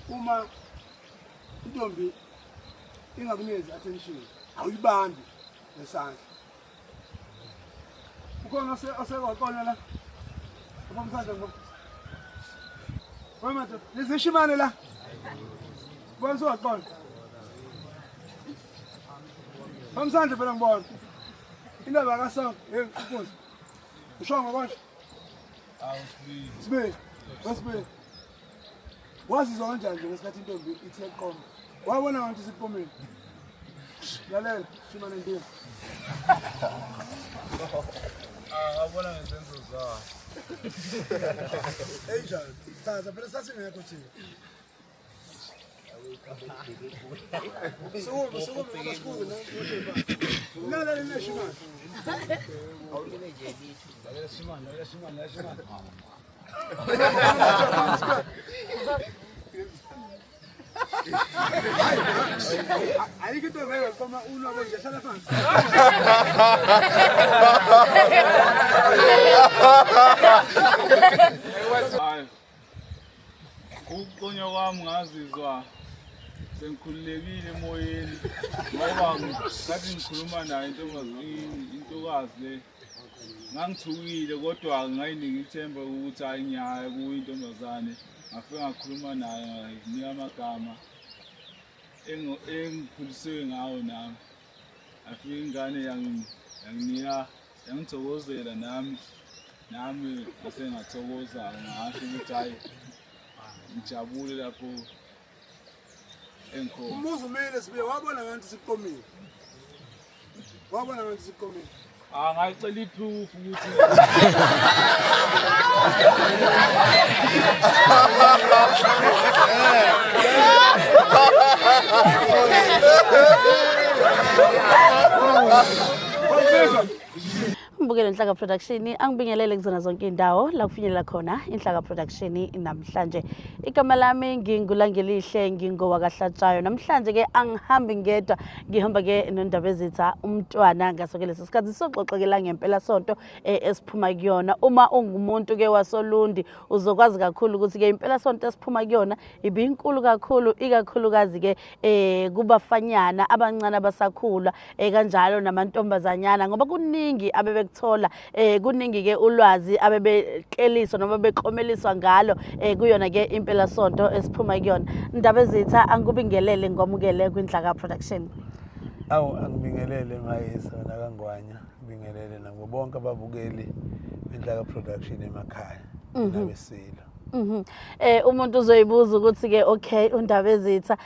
Uma intombi ingakunikezi attention, awuyibambi ngesandla. Ukhona osekwaqona la? Abamsandla ngoba. Wena madoda, nizishimane la. Bona sewaqona. Bamsandla phela ngibona. Indaba kaSam, hey inkosi. Ushongo konje? Awu sibili. Sibili. Wesibili. Wazizwa kanjani nje ngesikhathi intombi ithi yaqoma? Wabona ngathi isiqomile. Lalela, shimane ndini. Ah, ngabona ngezenzo zayo. Enjani? Chaza phela sasingekho thina. Sukuma, sukuma ngoba sikhulu ne. Lalela le shimane. Lalela shimane, lalela shimane, lalela shimane. Ayikho into ngeke qoma unwabo nje hlala phansi. Hayi. Ukuqonywa kwami ngazizwa sengikhululekile emoyeni ngoba ngathi ngikhuluma naye intokazi intokazi le ngangithukile kodwa ngayinika ithemba ukuthi hayi ngiyaya kuyo intombazane ngafike ngakhuluma naye ngayinika amagama engikhulisiwe ngawo nami afike ingane yanginika yangithokozela nami nami ngase ngathokoza ngasho ukuthi hayi ngijabule lapho engikhona Umuzi umile sibuye wabona ngathi siqomile. Wabona ngathi siqomile. Ah ngayicela iproof ukuthi Mbukele Inhlaka Production angibingelele kuzona zonke indawo la kufinyelela khona Inhlaka Production namhlanje. Igama lami nginguLangelihle ngingowakaHlatshwayo. Namhlanje ke angihambi ngedwa ngihamba ke noNdabezitha umntwana ngaso ke lesi sikhathi sizoxoxekela ngempela sonto eh, esiphuma kuyona. Uma ungumuntu ke wasoLundi uzokwazi kakhulu ukuthi ke impela sonto esiphuma kuyona ibinkulu kakhulu ikakhulukazi ke eh kubafanyana abancane abasakhula eh kanjalo namantombazanyana ngoba kuningi abebekuthola eh kuningi ke ulwazi abebekleliswa noma beklomeliswa ngalo eh kuyona ke impela sonto esiphuma kuyona. Ndabezitha angikubingelele ngomukele kwiNdlaka Production. Awu angibingelele Mayisa wena kaNgwanya, ngibingelele nabo bonke ababukeli beNdlaka Production emakhaya nabesilo. Umuntu uzoyibuza ukuthi ke okay uNdabezitha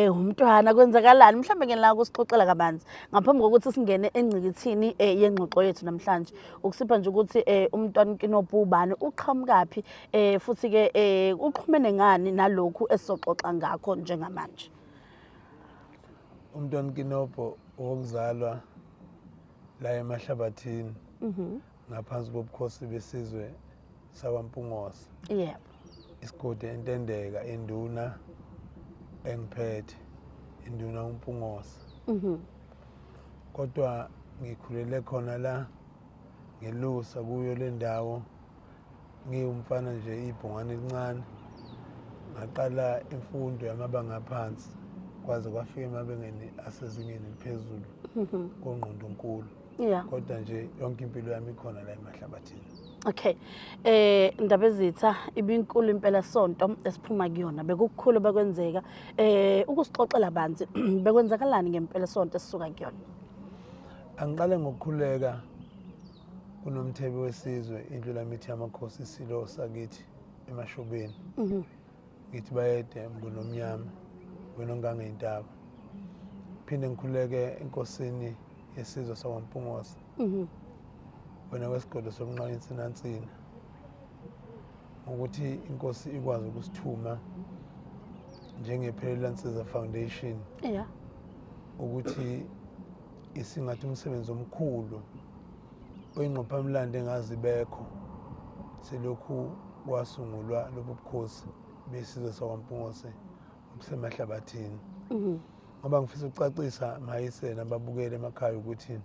umntwana kwenzakalani mhlambe ngenla kusixoxela kabanzi ngaphambi kokuthi singene engcikithini yengxoxo yethu namhlanje ukusipha nje ukuthi umntwana uNkinobho ubani uqhamukaphi futhi ke uxhumene ngani nalokhu esizoxoxa ngakho njengamanje. Umntwana uNkinobho wokuzalwa la eMahlabathini ngaphansi kobukhosi besizwe sakwaMpungose. Yebo. Isigodi eNtendeka induna engiphethe induna uMpungose. Kodwa ngikhulele khona la ngelusa kuyo le ndawo ngiwumfana nje ibhungane elincane ngaqala imfundo yamabanga aphansi kwaze kwafika emabengeni asezingeni eliphezulu kongqondonkulu. Kodwa nje yonke impilo yami ikhona la eMahlabathini. Okay. Ndabezitha ibinkulu impela sonto esiphuma kuyona bekukukhulu bekwenzeka ukusixoxela banzi bekwenzakalani ngempela sonto esisuka kuyona. Angiqale ngokukhuleka kunomthebe wesizwe indlu lamithi yamakhosi isilo sakithi eMashobeni. Ngithi bayede mngunomnyama wena ongangeyintaba. Phinde ngikhuleke enkosini yesizwe sakwaMpungose. Wena wesigodo somnqawa insinansina ngokuthi inkosi ikwazi ukusithuma njengePhelela Nsiza Foundation ukuthi isingathe umsebenzi omkhulu oyingqophamlando engazibekho selokhu kwasungulwa lobu bukhosi besizwe sakwaMpungose obusemahlabathini. Ngoba ngifisa ukucacisa mayise nababukeli emakhaya ukuthi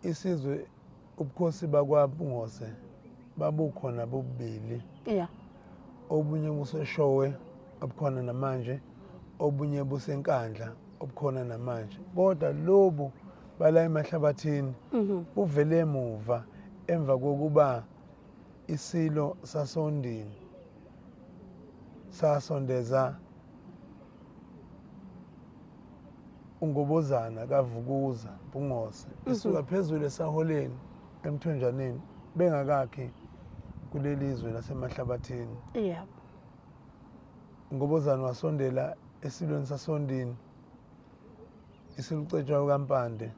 isizwe ubukhosi bakwaMpungose babukhona bobubili. Obunye buseShowe obukhona namanje, obunye buseNkandla obukhona namanje. Kodwa lobu bala emahlabathini buvele emuva emva kokuba isilo sasondini sasondeza uNgobozana kaVukuza Mpungose esuka phezulu esaholeni emthonjaneni bengakakhi kuleli zwe lasemahlabathini. Yeah. Ngobozana wasondela esilweni sasondini isilucetshwayo kaMpande.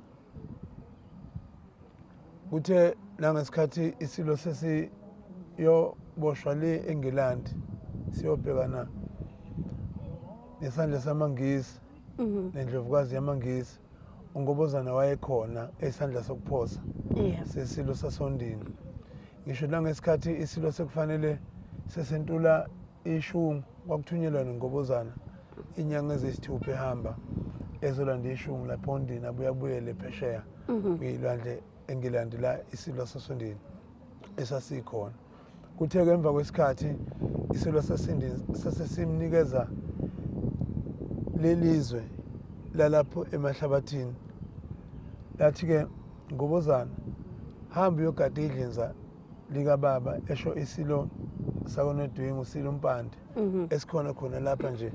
Kuthe nangesikhathi isilo sesiyoboshwa le eNgilandi siyobhekana nesandla samaNgisi nendlovukazi yamaNgisi uNgobozana wayekhona esandla sokuphosa sesilo sasondini. Ngisho nangesikhathi isilo sekufanele sesentula ishungu kwakuthunyelwa noNgobozana inyanga eziyisithupha ehamba ezolanda ishungu lapho ondini abuye abuyele phesheya kwilwandle eNgilandi la isilo sasondini esasikhona. Kuthe-ke emva kwesikhathi isilo sasindini sasesimnikeza lelizwe lalapho emahlabathini lathi-ke Ngobozana hamba uyogada idlinza likababa esho isilo sakonodwingu usilo uMpande esikhona khona lapha nje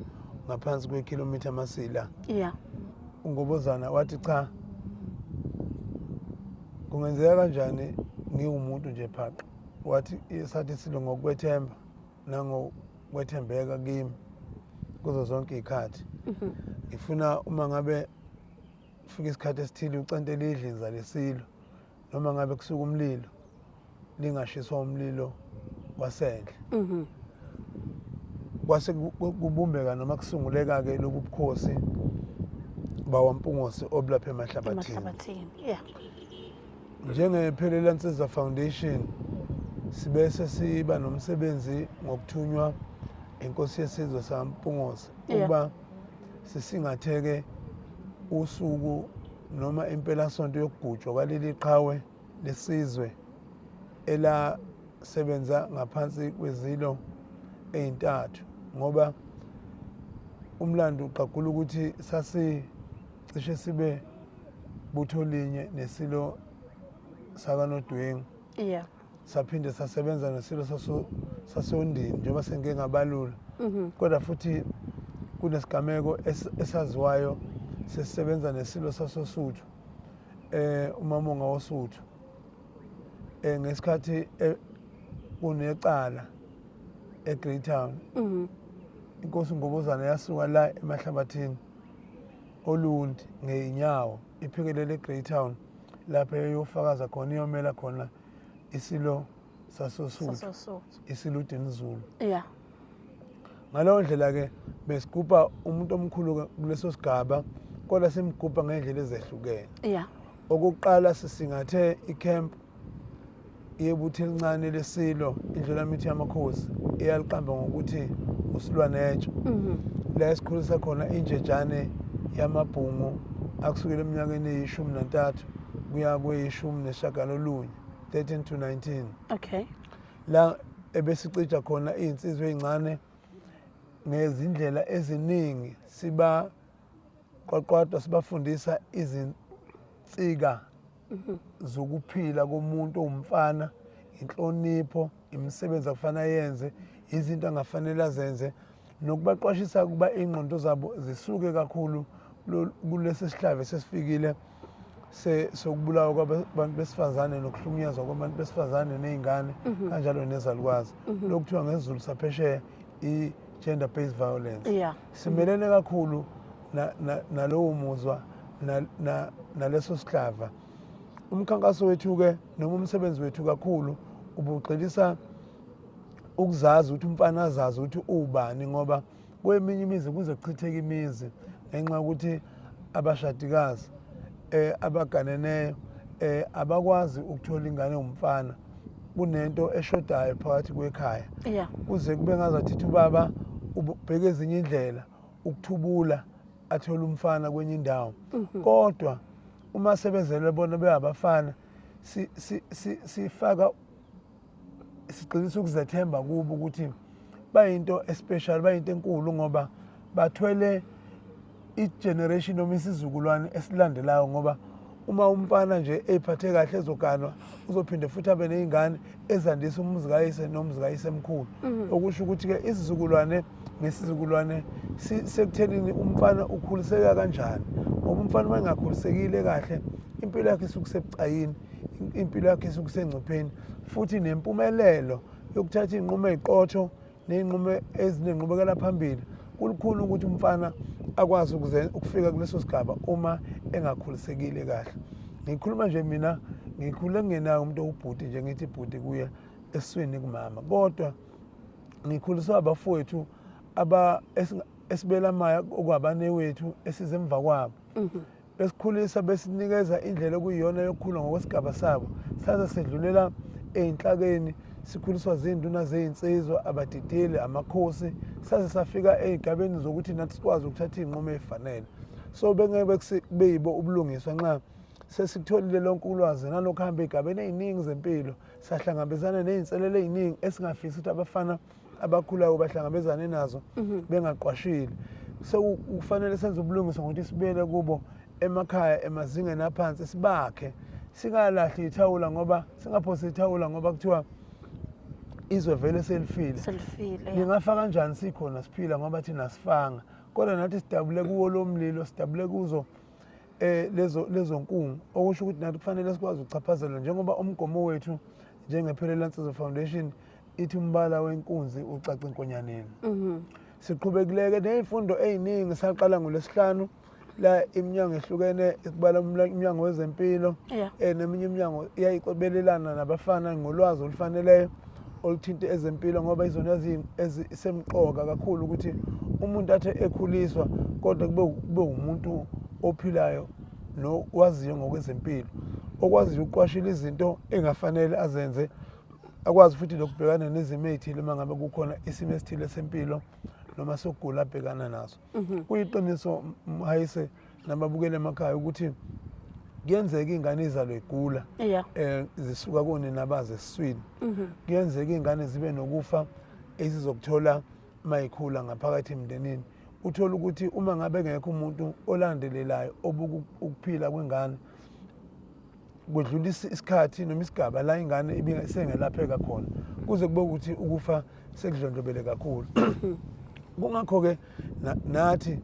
ngaphansi kwekhilomitha amasila. UNgobozana wathi cha, kungenzeka kanjani ngiwumuntu nje phaqa. Wathi sathi isilo ngokwethemba nangokwethembeka kimi kuzo zonke iy'khathi ngifuna uma ngabe kufika isikhathi esithile ucentele idlinza lesilo noma ngabe kusuka umlilo lingashiswa umlilo wasendle. Kwase kubumbeka noma kusunguleka-ke lobu bukhosi bawaMpungose obulapha emahlabathini. Emahlabathini. Yeah. NjengePhelela Nsizwa Foundation sibe sesiba nomsebenzi ngokuthunywa inkosi yesizwe saMpungose ukuba sisingatheke usuku noma impelasonto yokugujwa kwaleli qhawe lesizwe elasebenza ngaphansi kwezilo ezintathu, ngoba umlando uqagula ukuthi sasicishe sibe butho linye nesilo sakaNodwengu. Saphinde sasebenza nesilo sasondini njengoba sengike ngabalula. Kodwa futhi kunesigameko esaziwayo sesisebenza nesilo sasosuthu uMamonga woSuthu ngesikhathi kunecala eGreytown. Inkosi Ngobozana yasuka la emahlabathini Olundi ngeyinyawo iphikelele eGreytown lapho eyofakaza khona iyomela khona isilo sasosuthu Sasosuthu. isilo uDinizulu. Ngaleyo ndlela ke besigubha umuntu omkhulu kuleso sigaba, kodwa simgubha ngendlela ezehlukene. Okokuqala sisingathe icamp yebutho elincane lesilo Indlulamithi yamakhosi eyaliqamba ngokuthi uSilwanetshe. La esikhulisa khona injejane yamabhungu akusukela eminyakeni eyi-13 kuya kweyi-19, 13 to 19. La ebesicija khona iy'nsizwa ey'ncane ngezindlela eziningi, sibaqwaqwadwa sibafundisa izinsika zokuphila komuntu owumfana, inhlonipho, imisebenzi akufanele ayenze, izinto angafanele azenze, nokubaqwashisa ukuba iy'ngqondo zabo zisuke kakhulu kulesi sihlava esesifikile sokubulawa kwabantu besifazane nokuhlukunyezwa kwabantu besifazane ney'ngane kanjalo nezalukwazi. Lokhu kuthiwa ngesiZulu saphesheya i-gender based violence. Simelene kakhulu nalowo muzwa naleso sihlava. Umkhankaso wethu-ke noma umsebenzi wethu kakhulu ubugxilisa ukuzazi ukuthi umfana azazi ukuthi uwubani, ngoba kweminye imizi kuze kuchitheke imizi ngenxa yokuthi abashadikazi abaganeneyo abakwazi ukuthola ingane ewumfana, kunento eshodayo phakathi kwekhaya. Kuze kube ngazathi ubaba ubheke ezinye indlela ukuthubula athole umfana kwenye indawo. Kodwa uma sebezelwe bona beyabafana, sifaka sigcinisa ukuzethemba kubo ukuthi Bayinto especial, bayinto enkulu ngoba bathwele i-generation noma isizukulwane esilandelayo, ngoba uma umfana nje eyiphathe kahle ezoganwa, uzophinde futhi abe ney'ngane ezandisa umuzi kayise nomuzi kayisemkhulu. Okusho ukuthi-ke isizukulwane nesizukulwane sekuthenini umfana ukhuliseka kanjani, ngoba umfana uma engakhulisekile kahle, impilo yakhe isuke isebucayini, impilo yakhe isuke isengcupheni, futhi nempumelelo yokuthatha iy'nqumo ey'qotho ney'nqumo ezinenqubekela phambili kulukhuni ukuthi umfana akwazi ukufika kuleso sigaba uma engakhulisekile kahle. Ngikhuluma nje mina ngikhule ngingenayo umuntu owubhuti nje, ngithi bhuti kuye esiswini kumama, kodwa ngikhuliswa abafowethu aba esibelamayo okwabanewethu esize emva kwabo. Besikhulisa, besinikeza indlela okuyiyona yokukhula ngokwesigaba sabo, saze sedlulela ey'nhlakeni, sikhuliswa ziy'nduna zey'nsizwa, abadideli, amakhosi, saze safika ey'gabeni zokuthi nathi sikwazi ukuthatha iy'nqumo ey'fanele. So bengeke beyibo ubulungiswa nxa sesikutholile lonke ulwazi nanokuhamba ey'gabeni ey'ningi zempilo, sahlangabezana ney'nselelo ey'ningi esingafisi ukuthi abafana abakhulayo bahlangabezane nazo bengaqwashile. Sekufanele senze ubulungiswa ngokuthi sibuyele kubo emakhaya emazingeni aphansi, sibakhe, singalahli ithawula, ngoba singaphosi ithawula ngoba kuthiwa izwe vele selifile. Selifile. Lingafa kanjani sikhona siphila, ngoba thina sifanga, kodwa nathi sidabule kuwo lo mlilo, sidabule kuzo lezo nkungu, okusho ukuthi nathi kufanele sikwazi ukuchaphazelwa, njengoba umgomo wethu njengePhelela Nsizwa Foundation ithi umbala wenkunzi ucaca enkonyaneni. Siqhubekileke ney'mfundo ey'ningi, saqala ngolwesihlanu la iminyango ehlukene, ikubala umnyango wezempilo neminye iminyango iyayicobelelana nabafana ngolwazi olufaneleyo oluthinte ezempilo, ngoba izona ezisemqoka kakhulu ukuthi umuntu athe ekhuliswa kodwa kube umuntu ophilayo nowaziyo ngokwezempilo, okwaziyo ukuqwashila izinto engafanele azenze, akwazi futhi nokubhekana nezimo ey'thile uma ngabe kukhona isimo esithile sempilo noma sokugula abhekana naso. Kuyiqiniso Mhayise nababukela emakhaya ukuthi kuyenzeka iy'ngane izalwe igula, zisuka konina bazo esiswini. Kuyenzeka iy'ngane zibe nokufa ezizokuthola mayikhula ngaphakathi emndenini. Uthole ukuthi uma ngabe engekho umuntu olandelelayo obuka ukuphila kwengane, kwedlula isikhathi noma isigaba la ingane ibisengelapheka khona, kuze kube ukuthi ukufa sekudlondlobele kakhulu. Kungakho-ke nathi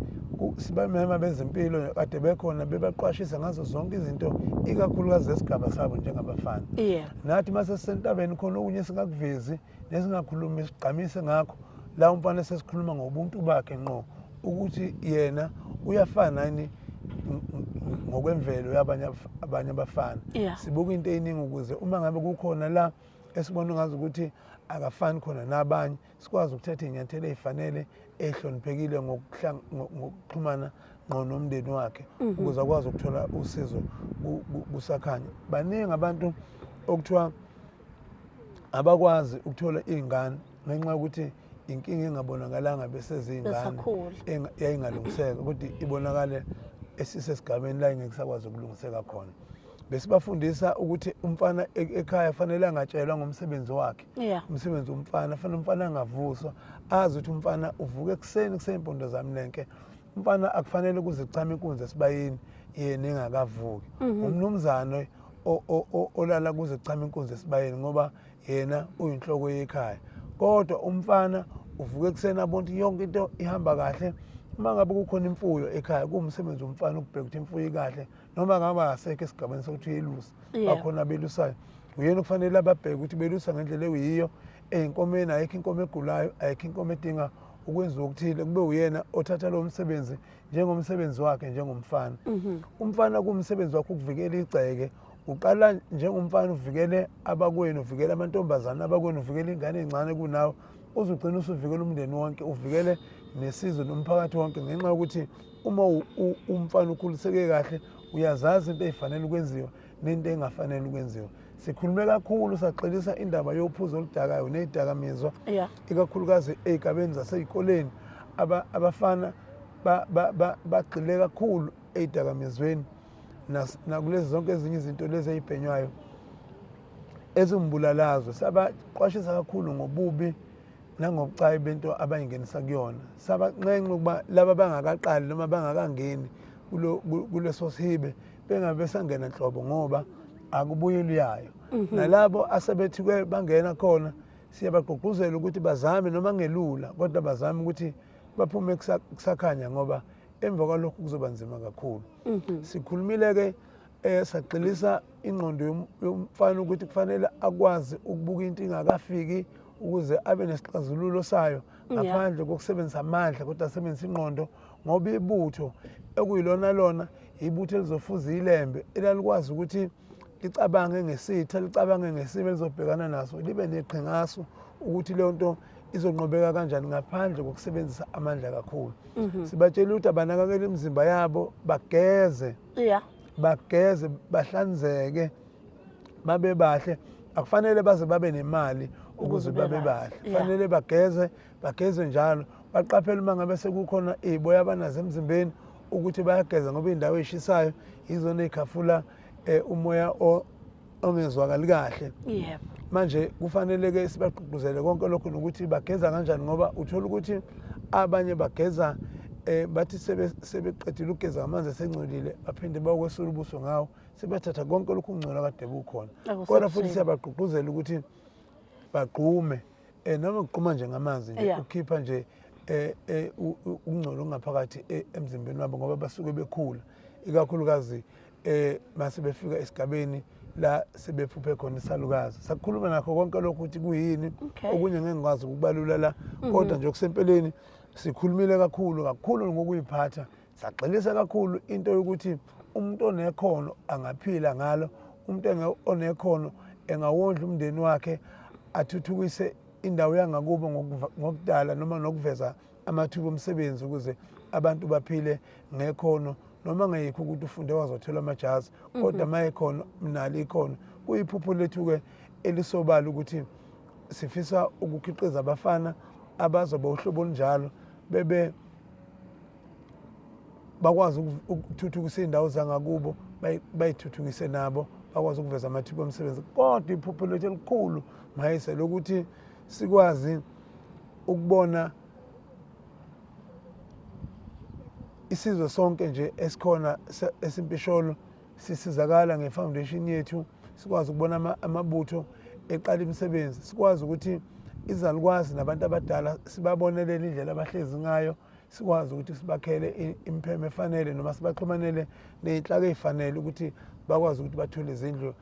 sibamema bezempilo kade bekhona bebaqwashisa ngazo zonke izinto, ikakhulukazi zesigaba sabo njengabafana. Nathi mase sisentabeni khona okunye singakuvezi nesingakhulumi sigqamise ngakho la umfana sesikhuluma ngobuntu bakhe ngqo, ukuthi yena uyafana yini ngokwemvelo yabanye abanye abafana. Sibuka into eyiningi ukuze uma ngabe kukhona la esibona ngazi ukuthi akafani khona nabanye, sikwazi ukuthatha iy'nyathelo ey'fanele ey'hloniphekile ngokuxhumana ngqo nomndeni wakhe ukuze akwazi ukuthola usizo kusakhanya. Baningi abantu okuthiwa abakwazi ukuthola iy'ngane ngenxa yokuthi inkinga engabonakalanga beseziyingane yayingalungiseka, kodwa ibonakale esisesigabeni la ingeke sakwazi ukulungiseka khona. Besibafundisa ukuthi umfana ekhaya fanele angatshelwa ngomsebenzi wakhe. Umsebenzi womfana fanele umfana angavuswa, azi ukuthi umfana uvuka ekuseni kuseyimpondo zamlenke. Umfana akufanele kuze kuchame inkunzi esibayeni yena engakavuki. Umnumzane olala kuze kuchame inkunzi esibayeni ngoba yena uyinhloko yekhaya. Kodwa umfana uvuka ekuseni abona ukuthi yonke into ihamba kahle. Uma ngabe kukhona imfuyo ekhaya, kuwumsebenzi womfana ukubheka ukuthi imfuyo ikahle, noma ngabe asekho esigabeni sokuthi uyelusa, bakhona abelusayo, uyena okufanele ababheke ukuthi belusa ngendlela ewuyiyo ey'nkomeni, ayikho inkomo egulayo, ayikho inkomo edinga ukwenziwa okuthile, kube uyena othatha lowo msebenzi njengomsebenzi wakhe njengomfana. Umfana kuwumsebenzi wakhe ukuvikela igceke. Uqala njengomfana uvikele abakwenu, uvikele amantombazane abakwenu, uvikele ingane ey'ncane kunawe, uze ugcine usuvikela umndeni wonke, uvikele nesizwe nomphakathi wonke, ngenxa yokuthi uma umfana ukhuliseke kahle uyazazi into ey'fanele ukwenziwa nento engafanele ukwenziwa. Sikhulume kakhulu sagxilisa indaba yophuzo oludakayo ney'dakamizwa, ikakhulukazi ey'gabeni zasey'koleni. Abafana bagxile kakhulu ey'dakamizweni nakulezi zonke ezinye izinto lezi ey'bhenywayo eziwumbulalazwe. Sabaqwashisa kakhulu ngobubi Nangobucayi bento abayingenisa kuyona. Sabanxenxa ukuba laba bangakaqali noma bangakangeni kuleso sihibe bengabe besangena nhlobo ngoba akubuyeli yayo. Nalabo asebethuke bangena khona siyabagqugquzela ukuthi bazame noma ngelula kodwa bazame ukuthi baphume kusakhanya ngoba emva kwalokhu kuzoba nzima kakhulu. Sikhulumile ke sagxilisa ingqondo yomfana ukuthi kufanele akwazi ukubuka into ingakafiki ukuze abe nesixazululo sayo ngaphandle kokusebenzisa amandla kodwa asebenzise ingqondo ngoba ibutho ekuyilona lona ibutho elizofuza ilembe elalikwazi ukuthi licabange ngesitha licabange ngesimo elizobhekana naso libe neqhingasu ukuthi leyo nto izonqobeka kanjani ngaphandle kokusebenzisa amandla kakhulu. Sibatshela ukuthi abanakekele imizimba yabo bageze bageze bahlanzeke babe bahle. Akufanele baze babe nemali ukuze babe bahle, kufanele bageze bageze njalo, baqaphele uma ngabe sekukhona iy'boya abanazo emzimbeni ukuthi bayageza ngoba iy'ndawo ey'shisayo yizona ey'khafula umoya ongezwakali kahle. Manje kufanele-ke sibagqugquzele konke lokho nokuthi bageza kanjani ngoba uthola ukuthi abanye bageza bathi sebeqedile ukugeza ngamanzi esengcolile baphinde bayokwesula ubuso ngawo sebethatha konke lokhu kungcola kade bukhona. Kodwa futhi siyabagqugquzela ukuthi bagqume noma ukugquma nje ngamanzi nje ukhipha nje ukungcola okungaphakathi emzimbeni wabo ngoba basuke bekhula ikakhulukazi mase befika esigabeni la sebephuphe khona isalukazi. Sakukhuluma nakho konke lokhu ukuthi kuyini, okunye ngeke ngikwazi ukubalula la, kodwa nje okusempeleni sikhulumile kakhulu kakhulu ngokuyiphatha, sagxilisa kakhulu into yokuthi umuntu onekhono angaphila ngalo, umuntu onekhono engawondla umndeni wakhe, athuthukise indawo yangakubo ngokudala noma nokuveza amathuba omsebenzi ukuze abantu baphile ngekhono noma ngeyikho ukuthi ufunde wazothola amajazi kodwa mayekhona mnalo ikhono. Kuyiphupho lethu-ke elisobala ukuthi sifisa ukukhiqiza abafana abazoba uhlobo olunjalo bebe bakwazi ukuthuthukisa iy'ndawo zangakubo bayithuthukise nabo bakwazi ukuveza amathuba omsebenzi. Kodwa iphupho lethu elikhulu mayise lokuthi sikwazi ukubona isizwe sonke nje esikhona esimpisholo sisizakala ngefoundation yethu, sikwazi ukubona amabutho eqala imisebenzi, sikwazi ukuthi izalukwazi nabantu abadala sibabonelele indlela abahlezi ngayo, sikwazi ukuthi sibakhele imipheme efanele noma sibaxhumanele ney'nhlaka ey'fanele ukuthi bakwazi ukuthi bathole izindlu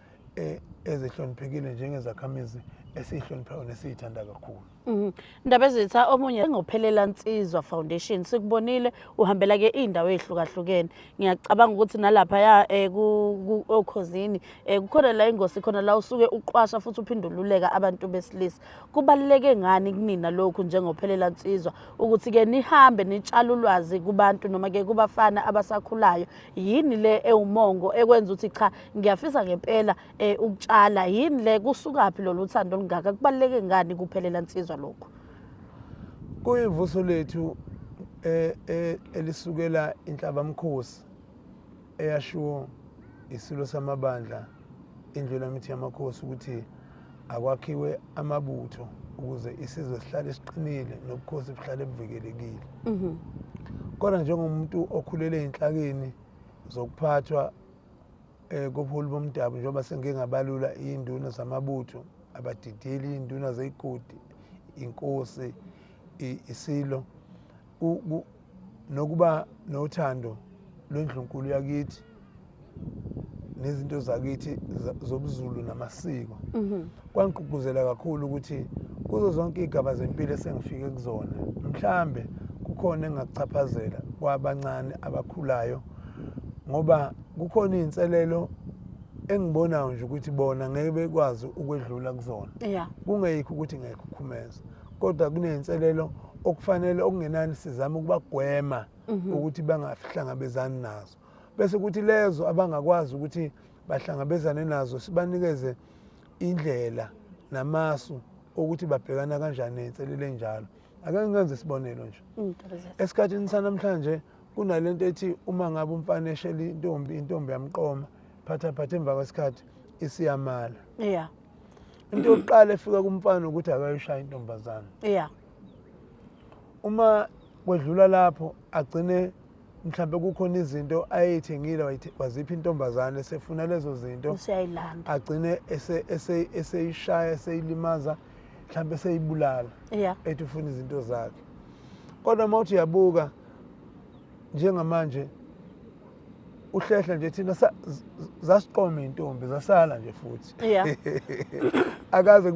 ezihloniphekile njengezakhamizi esiyihloniphayo nesiyithanda kakhulu. Ndabezitha, omunye ngophelela Nsizwa Foundation sikubonile uhambela ke indawo ezihlukahlukene. Ngiyacabanga ukuthi nalapha ya ku okhozini kukhona la ingosi khona la usuke uqwasha futhi uphindululeka abantu besilisa. Kubaluleke ngani kunina lokhu njengophelela Nsizwa ukuthi ke nihambe nitshala ulwazi kubantu noma ke kubafana abasakhulayo? Yini le ewumongo ekwenza ukuthi cha ngiyafisa ngempela ukutshala? Yini le, kusukaphi lolu thando olungaka? Kubaluleke ngani kuphelela Nsizwa lokhu? Kuyivuso lethu elisukela inhlabamkhosi eyashiwo isilo samabandla indlulamithi yamakhosi ukuthi akwakhiwe amabutho ukuze isizwe sihlale siqinile nobukhosi buhlale buvikelekile. Kodwa njengomuntu okhulele ey'nhlakeni zokuphathwa kobuholi bomdabu, njengoba sengike ngabalula iy'nduna zamabutho, abadideli, iy'nduna zey'godi, inkosi, isilo, nokuba nothando lwendlunkulu yakithi nezinto zakithi zobuZulu namasiko, kwangigqugquzela kakhulu ukuthi kuzo zonke iy'gaba zempilo esengifike kuzona mhlambe kukhona engingakuchaphazela kwabancane abakhulayo, ngoba kukhona iy'nselelo engibonayo nje ukuthi bona ngeke bekwazi ukwedlula kuzona. Kungeyikho ukuthi ngiyayikhukhumeza, kodwa kuney'nselelo okufanele okungenani sizame ukubagwema ukuthi bangahlangabezani nazo, bese kuthi lezo abangakwazi ukuthi bahlangabezane nazo sibanikeze indlela namasu ukuthi babhekana kanjani ney'nselelo ey'njalo. Ake ngenze isibonelo nje. Esikhathini sanamhlanje kunalento ethi uma ngabe umfana eshela intombi, intombi yamqoma, phatha phatha emva kwesikhathi isiyamala. Into yokuqala efika kumfana ukuthi akayoshaya intombazane. Uma kwedlula lapho agcine mhlawumbe kukhona izinto ayeyithengile wazipha intombazane esefuna lezo zinto useyayilanda agcine eseyishaya eseyilimaza mhlawumbe eseyibulala ethi ufuna izinto zakhe. Kodwa uma uthi uyabuka njengamanje uhlehla nje thina zasiqoma intombi zasala nje futhi akaze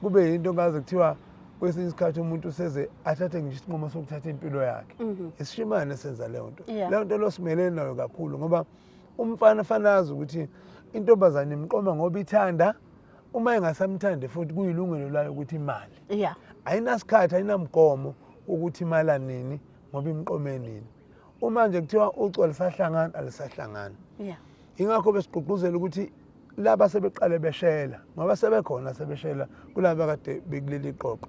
kube yinto ngaze kuthiwa kwesinye isikhathi umuntu useze athathe ngisho isinqumo sokuthatha impilo yakhe. Isishimane senza leyo nto. Leyo nto losimelene nayo kakhulu ngoba umfana fanele azi ukuthi intombazane imqoma ngoba ithanda, uma engasamthandi futhi kuyilungelo layo ukuthi imali. Ayinasikhathi, ayinamgomo ukuthi imala nini ngoba imqome nini. Uma nje kuthiwa ucu alisahlangani, alisahlangani. Ingakho besigqugquzela ukuthi laba sebeqale beshela ngoba sebekhona sebeshela kulaba kade bekuleli qoqo.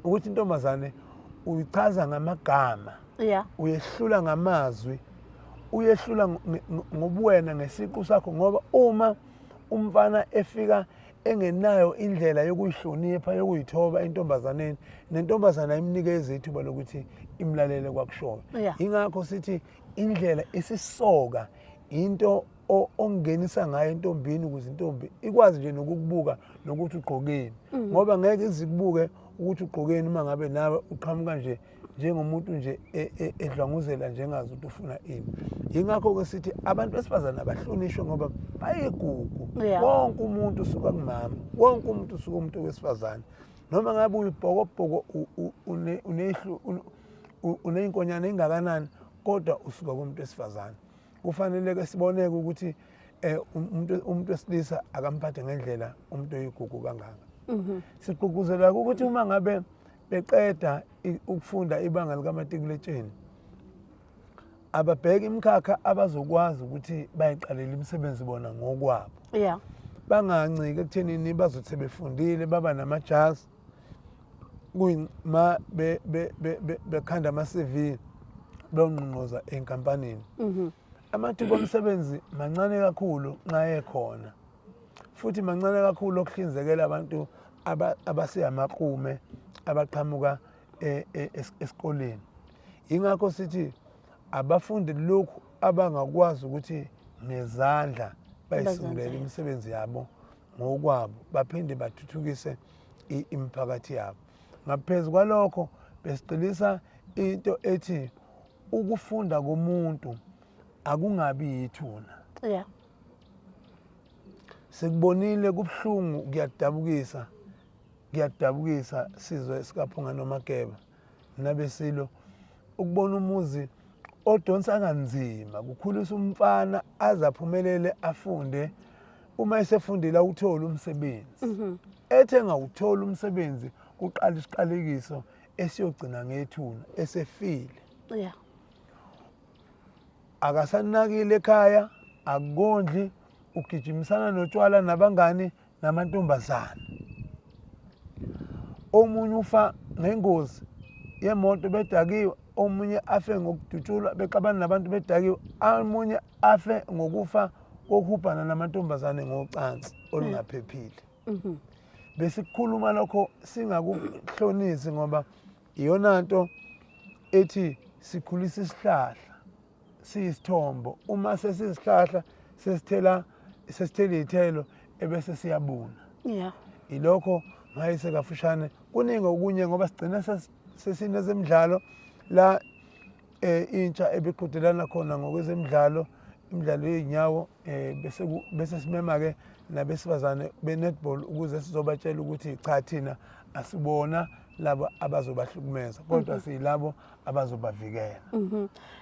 Ukuthi intombazane uyichaza ngamagama. Uyehlula ngamazwi, uyehlula ngobuwena ngesiqu sakho ngoba uma umfana efika engenayo indlela yokuyihlonipha yokuyithoba entombazaneni nentombazana ayimnikeze ithuba lokuthi imlalele kwakushoyo. Ingakho sithi indlela isisoka into ongenisa ngayo entombini ukuze intombi ikwazi nje nokukubuka nokuthi ugqokeni. Ngoba ngeke izikubuke ukuthi ugqokeni uma ngabe nawe uqhamuka nje njengomuntu nje edlwanguzela njengazi ukuthi ufuna ini. Yingakho-ke sithi abantu besifazane abahlonishwe ngoba bayigugu. Wonke umuntu usuka kumama, wonke umuntu usuka umuntu wesifazane. Noma ngabe uyibhokobhoko uney'nkonyane engakanani kodwa usuka kumuntu wesifazane. Kufanele-ke siboneke ukuthi umuntu wesilisa akamphathe ngendlela umuntu oyigugu kangaka. Sigqugquzela ukuthi uma ngabe beqeda ukufunda ibanga likamatikuletsheni ababheke imikhakha abazokwazi ukuthi bayiqalele imisebenzi bona ngokwabo. Banganciki ekuthenini bazothi sebefundile baba namajazi kuyima bekhanda ama-CV beyongqongqoza enkampanini. Amathuba omsebenzi mancane kakhulu nxa ekhona futhi mancane kakhulu okuhlinzekela abantu abaseyamaqhume abaqhamuka esikoleni. Yingakho sithi abafundi lokhu abangakwazi ukuthi ngezandla bayisungulele imisebenzi yabo ngokwabo baphinde bathuthukise imiphakathi yabo. Ngaphezu kwalokho besigxilisa into ethi ukufunda komuntu akungabi yithuna. Sikubonile kubuhlungu, kuyadabukisa, kuyadabukisa sizwe sikaPhunga noMageba nabesilo ukubona umuzi odonsa kanzima kukhulisa umfana aze aphumelele afunde, uma esefundile awutholi umsebenzi. Ethe engawutholi umsebenzi kuqala isiqalekiso esiyogcina ngethuna esefile. Akasanakile ekhaya, akondli, ugijimisana notshwala nabangani namantombazane. Omunye ufa ngengozi yemoto bedakiwe, omunye afe ngokudutshulwa bexabana nabantu bedakiwe, omunye afe ngokufa kokuhubhana namantombazane ngocansi olungaphephile. Besikhuluma lokho singakuhlonisi ngoba iyona nto ethi sikhulisa isihlahla siyisithombo, uma sesisihlahla sesithela iy'thelo ebese siyabuna. Ilokho ngayise kafushane. Kuningi okunye ngoba sigcina sesinezemidlalo la intsha ebiqhudelana khona ngokwezemidlalo, imidlalo yey'nyawo, bese simema-ke nabesifazane be-netball ukuze sizobatshela ukuthi cha thina asibona labo abazobahlukumeza kodwa siyilabo abazobavikela.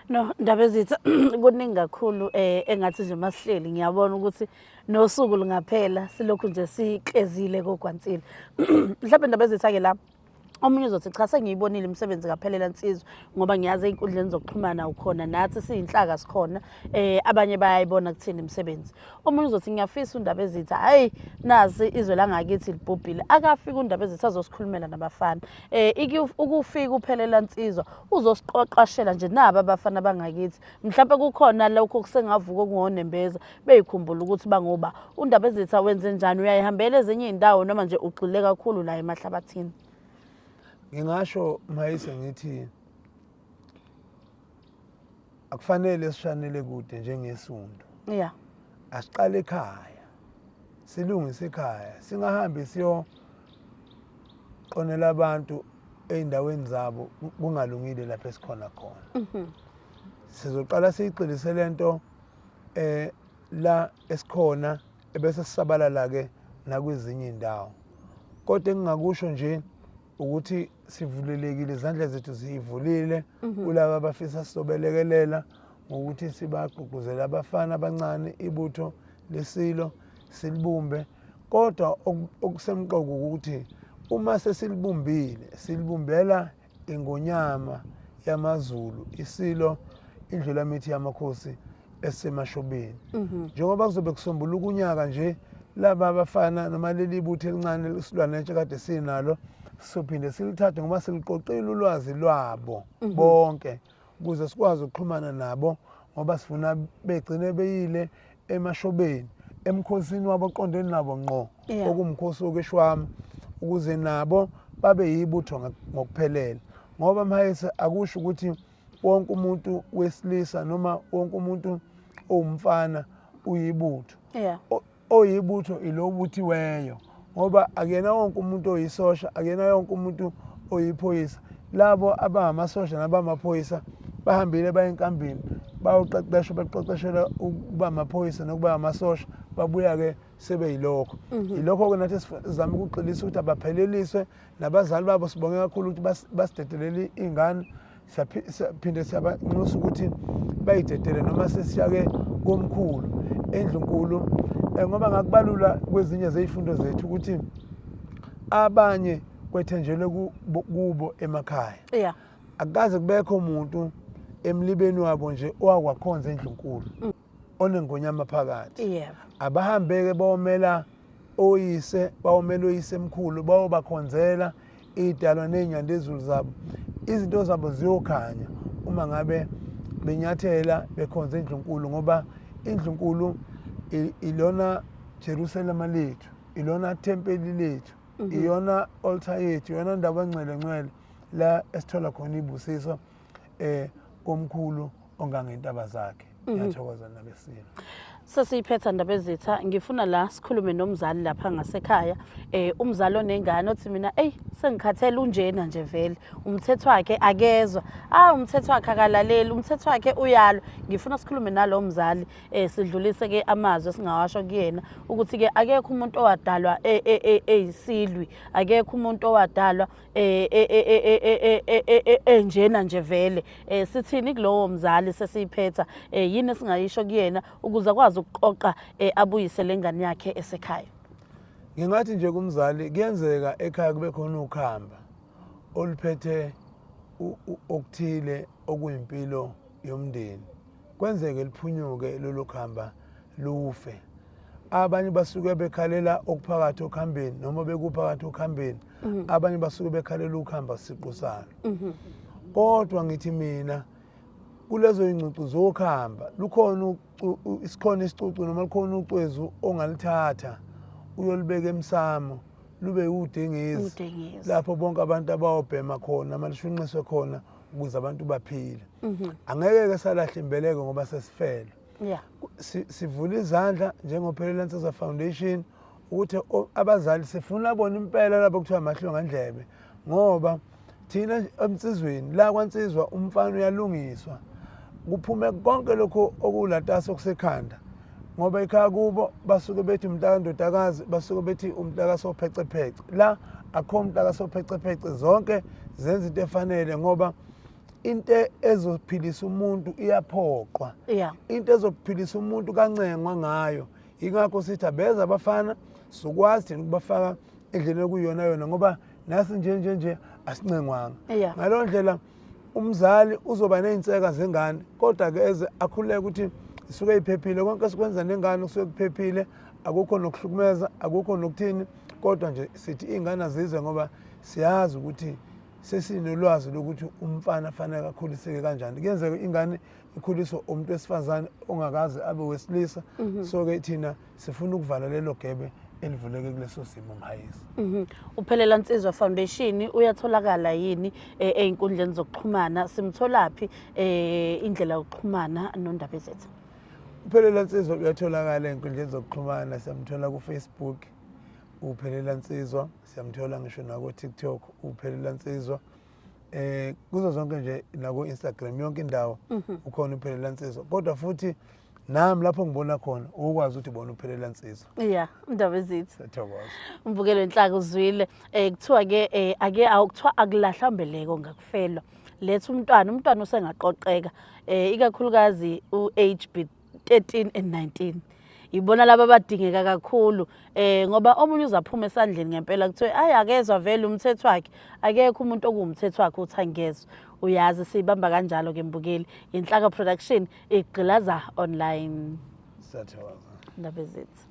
No, Ndabezitha, kuningi kakhulu engathi nje masihleli ngiyabona ukuthi nosuku lungaphela silokhu nje siklezile kogwansile. Mhlawumbe Ndabezitha ke la omunye uzothi cha sengiyibonile imisebenzi kaPhelela Nsizwa ngoba ngiyazi ey'nkundleni zokuxhumana ukhona nathi siyinhlaka sikhona abanye bayayibona kuthini imisebenzi. Omunye uzothi ngiyafisa uNdabezitha, hhayi nazi izwe langakithi libhubhile, akafike uNdabezitha azosikhulumela nabafana. Ukufika uPhelela Nsizwa uzosiqoqashela nje naba abafana bangakithi, mhlawumpe kukhona lokho okusengavuka okungonembeza beyikhumbula ukuthi bangoba. uNdabezitha wenze njani, uyayihambela ezinye iy'ndawo noma nje ugxile kakhulu la emahlabathini? Ngingasho Mayise ngithi akufanele sishanele kude njengesundu. Yeah. Asiqale ekhaya. Silungise ekhaya. Singahambi siyo qonela abantu ey'ndaweni zabo kungalungile lapho esikhona khona. Sizoqala siyigxilise lento eh la esikhona ebese sisabalala ke nakwezinye indawo. Kodwa engingakusho nje ukuthi sivulelekile, izandla zethu siyivulile kulaba abafisa sizobelekelela ngokuthi sibagqugquzele abafana abancane, ibutho lesilo silibumbe. Kodwa okusemqoka ukuthi uma sesilibumbile, silibumbela ingonyama yamaZulu, isilo indlulamithi yamakhosi esemashobeni. Njengoba kuzobe kusombuluka unyaka nje, laba abafana noma leli butho elincane isilwane entsha kade sinalo, sizophinde silithathe ngoba siliqoqile ulwazi lwabo bonke ukuze sikwazi ukuxhumana nabo, ngoba sifuna begcine beyile emashobeni emkhosini wabo oqondene nabo ngqo, okuwumkhosi wokweshwama, ukuze nabo babe yibutho ngokuphelele. Ngoba mhayise akusho ukuthi wonke umuntu wesilisa noma wonke umuntu owumfana uyibutho. Oyibutho ilobuthiweyo, ngoba akuyena wonke umuntu oyisosha, akuyena wonke umuntu oyiphoyisa. Labo abangamasosha nabamaphoyisa bahambile baye enkambini bayoqeqeshwa, baqeqeshelwa ukuba amaphoyisa nokuba amasosha, babuya-ke sebeyilokho. Yilokho-ke nathi sizama ukugxilisa ukuthi abapheleliswe nabazali babo. Sibonge kakhulu ukuthi basidedelele iy'ngane, siyaphinde siyabanxusa ukuthi bayidedele noma sesiyake komkhulu endlunkulu, ngoba ngakubalula kwezinye zey'fundo zethu ukuthi abanye kwethenjelwe kubo emakhaya. Akukaze kubekho muntu emlibeni wabo nje owakwakhonza endlunkulu onengonyama phakathi. Abahambeke bawomela oyise, bawomela oyise emkhulu, bayobakhonzela idalwa ney'nyandezulu zabo. Izinto zabo ziyokhanya uma ngabe benyathela bekhonza indlunkulu, ngoba indlunkulu ilona Jerusalema lethu, ilona thempeli lethu, iyona altar yethu, iyona ndawo engcwele ngcwele la esithola khona ibusiso komkhulu ongangentaba zakhe. Ngiyathokoza nabesilo. Sesiyiphetha ndaba ezitha, ngifuna la sikhulume nomzali lapha ngasekhaya, umzali onengane othi mina ey sengikhathele unjena nje vele, umthetho wakhe akezwa, umthetho wakhe akalaleli, umthetho wakhe uyalwa. Ngifuna sikhulume nalo mzali, sidlulise ke amazwi esingawasho kuyena ukuthi ke akekho umuntu owadalwa eyisilwi, akekho umuntu owadalwa enjena nje vele. Sithini kulowo mzali sesiyiphetha, yini esingayisho kuyena ukuze akwazi ukuqoqa abuyise lengane yakhe esekhaya? Ngingathi nje kumzali, kuyenzeka ekhaya kube khona ukhamba oluphethe okuthile okuyimpilo yomndeni, kwenzeke liphunyuke lolu khamba lufe. Abanye basuke bekhalela okuphakathi okhambeni noma bekuphakathi okhambeni, abanye basuke bekhalela ukhamba siqu salo. Kodwa ngithi mina kulezo ingcucu zokhamba lukhona isikhona isicucu noma lukhona ucwezu ongalithatha uyolibeka emsamo lube udengezi, lapho bonke abantu abayobhema khona noma lishunqiswe khona ukuze abantu baphile. Angeke ke salahle imbeleko ngoba sesifele. Sivula izandla njengoPhelela Nsizwa Foundation ukuthi abazali sifuna bona impela lapho kuthiwa amahlongandlebe, ngoba thina emsizweni la kwansizwa umfana uyalungiswa kuphume konke lokho okulatasa okusekhanda, ngoba ekhaya kubo basuke bethi umntakandodakazi, basuke bethi umntakasophecephece. La akho umntakasophecephece, zonke zenza into efanele, ngoba into ezophilisa umuntu iyaphoqwa. Into ezophilisa umuntu kancengwa ngayo. Ingakho sithi abeza abafana, sokwazi thina ukubafaka endleleni okuyiyona yona, ngoba nasi nje nje nje asincengwanga. Ngaleyo ndlela umzali uzoba ney'nseka zengane, kodwa-ke eze akhululeke ukuthi isuke iphephile. Konke esikwenza nengane kusuke kuphephile, akukho nokuhlukumeza, akukho nokuthini, kodwa nje sithi iy'ngane azizwe, ngoba siyazi ukuthi sesinolwazi lokuthi umfana fanele akhuliseke kanjani. Kuyenzeka ingane ikhuliswe umuntu wesifazane ongakaze abe wesilisa, so-ke thina sifuna ukuvala lelo gebe elivuleke kuleso simo mhayisi. Uphelela Nsizwa Foundation uyatholakala yini eh, ey'nkundleni zokuxhumana? Simtholaphi eh, indlela yokuxhumana noNdabezetha? Uphelela Nsizwa uyatholakala ey'nkundleni zokuxhumana, siyamthola ku-Facebook uPhelela Nsizwa, siyamthola ngisho nako-TikTok uPhelela Nsizwa. Eh kuzo zonke nje nako Instagram yonke indawo ukhona uPhelela Nsizwa. Kodwa futhi nami lapho ngibona khona ukwazi ukuthi bona uPhelela Nsizwa. Yeah, Ndabezitha. Siyathokoza. Umbukelo enhlaka uzwile eh kuthiwa ke eh ake awukuthiwa akulahlwa mbeleko ngakufelwa. Letha umntwana, umntwana usengaqoqeka eh ikakhulukazi u-age 13 and 19. Ibona laba abadingeka kakhulu eh ngoba omunye uzaphuma esandleni ngempela kuthiwe ayi akezwa vele umthetho wakhe akekho umuntu okuwumthetho wakhe uthi angezwa uyazi siyibamba kanjalo ke mbukeli Inhlaka Production igqilaza online. Siyathokoza. Ndaba ezithi.